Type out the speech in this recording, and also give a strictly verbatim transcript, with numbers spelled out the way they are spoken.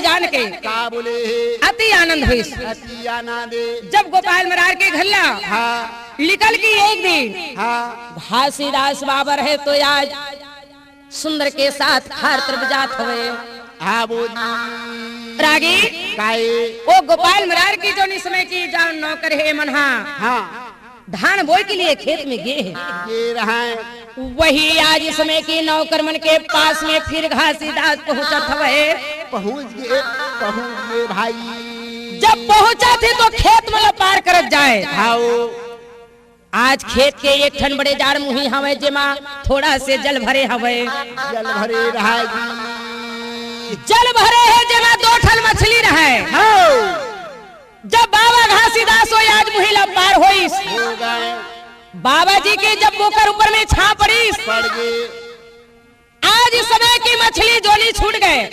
जान के का बोले हे? अति आनंद होइस। अति आनंद। जब गोपाल मरार के घर ला हाँ। निकल के एक दिन हाँ। घासीदास बाबा रहे तो आज सुंदर के साथ खार तरफ जात हवे। हाँ बोली। रागी, काहे? ओ गोपाल मरार की जोनी समय की जान नौकर हे मन हा। हाँ। धान बोए के लिए खेत में गे हे। गे रहय। वही आज समय की नौकर मन के पास में फिर घासीदास पहुंचत हवे। पहुंच गे, पहुंच गे भाई। जब पहुंचत हे तो खेत मन ला पार करत जाए। हाओ। आज खेत के एक ठन बड़े जाड़ मुही हवय, जेमा थोड़ा से जल भरे हवय। जल भरे रहय जी। जल भरे हे, जेमा दो ठन मछली रहय। हाओ। जब बाबा घासीदास ओ आज मुही ला पार होइस, हो गए। बाबा जी के जब ओकर ऊपर में छाँह पड़िस, पड़ गए। आज इस समय की मछली जोनी छूट गए।